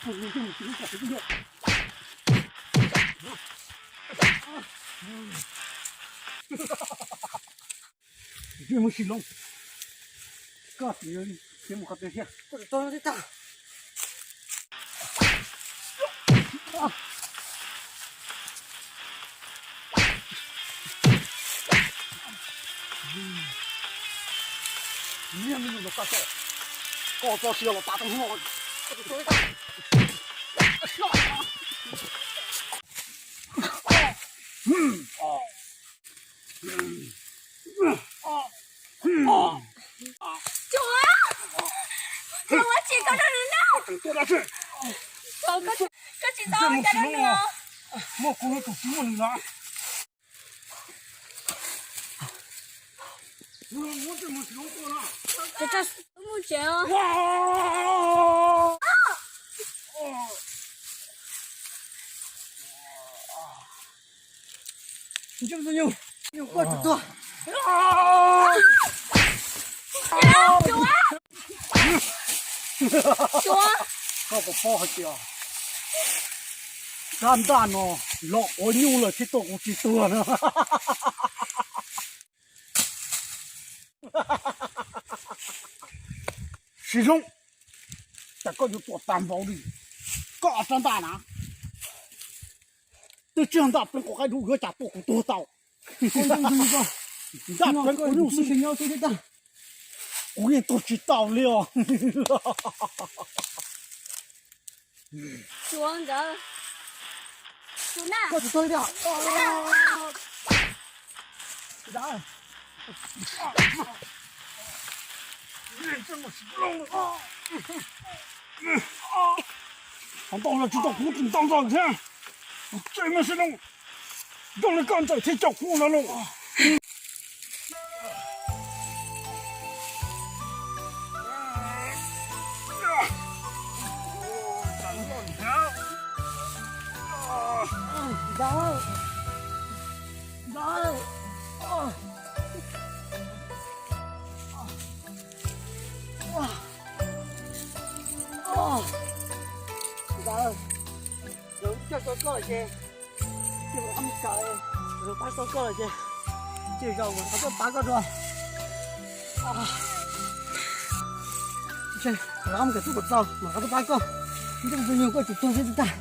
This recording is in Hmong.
Mus sim loo, koj mus qhov twg thiab? Niag me nyuam no, koj txo siav los tas tau no. Tsuas, tsuas, tsis koj rau nws noj. Tsuas, koj tsis tau cov no nws. Muaj kuv yuav tsum tsis muaj nws los. Mus tsev os. Ntsej muag nyuj, nyuj koj tsis tuag. Koj puas paub hais tias rab ntaj no los quav nyuj lawm thiaj tuaj kuv tsis tuag na. Sim Hloov, cas koj yuav tuam tag npaum li? Koj rab ntaj na, twb tsis yog ntaj pleev quav qaib dub yuav cas tuaj kuv tuag tau. Ntaj pleev quav nyuj xwb, kuv yeej tuag tsis tau li os. Koj tsis tuag li tiag. Qhov ntau los tsis tau kuv tsis ntau ntau thiab. Tseem muaj Sim Hloov, zoo li koj ntxawm thiaj caum kuv no lauj. Ntawd, lawv coj tau koj lawm ces, ces mus qhov mus kawm, lawv pab tau koj lawm ces, ces zaum mus qhov tuaj pab koj dua. Lawv mus kawm txuj kom txaus mas qhov tuaj pab koj, ntsej muag nyuj koj tsis tuag thiab tag.